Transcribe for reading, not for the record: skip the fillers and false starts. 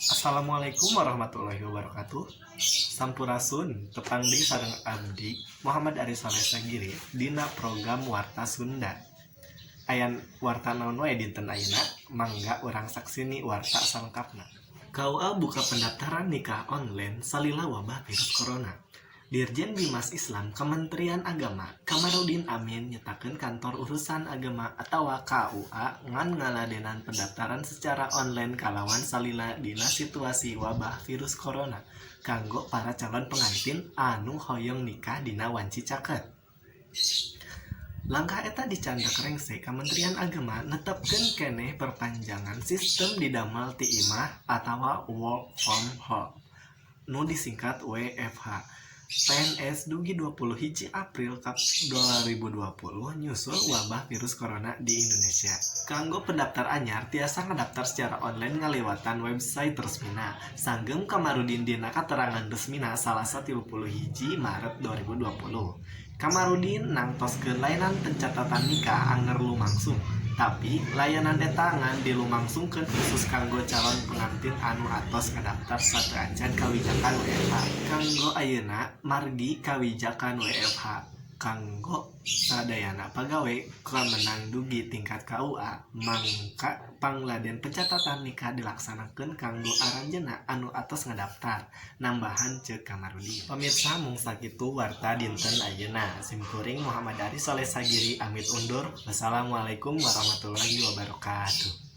Assalamualaikum warahmatullahi wabarakatuh. Sampurasun, tepang deui sareng abdi Muhammad Ari Soleh Sagiri dina program Warta Sunda. Aya warta naon wae dinten ayeuna? Mangga urang saksini warta salengkapna. KUA buka pendaftaran nikah online salila wabah virus corona. Dirjen Bimas Islam Kementerian Agama Kamaruddin Amin nyatakeun Kantor Urusan Agama atawa KUA ngan ngaladenan pendaftaran secara online kalawan salila dina situasi wabah virus corona kanggo para calon pengantin anu hoyong nikah dina wanci caket. Langkah eta dicandak rengse Kamenterian Agama netepkeun keneh perpanjangan sistem didamel ti imah atawa work from home nu disingkat WFH PNS dugi 21 April 2020 nyusul wabah virus corona di Indonesia. Kanggo pendaftar anyar tiasa ngadaftar secara online ngaliwatan website resmina. Sanggem Kamaruddin dina katerangan resmina Salasa 31 Maret 2020. Kamaruddin nangtoskeun layanan pencatatan nikah anger lumangsung. Tapi layanan eta ngan dilumangsungkeun khusus kanggo calon pengantin anu atos ngadaftar sateuacan kawijakan WFH. Kanggo ayeuna margi kawijakan WFH kanggo sadayana pagawe kamenang dugi tingkat KUA, mangka pangladen pencatatan nikah dilaksanakeun kanggo aranjeunna anu atos ngadaftar, nambahan ceuk Kamaruddin. Pamirsa, mung sakitu warta dinten ayeuna. Simkuring Muhammad Ari Soleh Sagiri amit undur. Wassalamualaikum warahmatullahi wabarakatuh.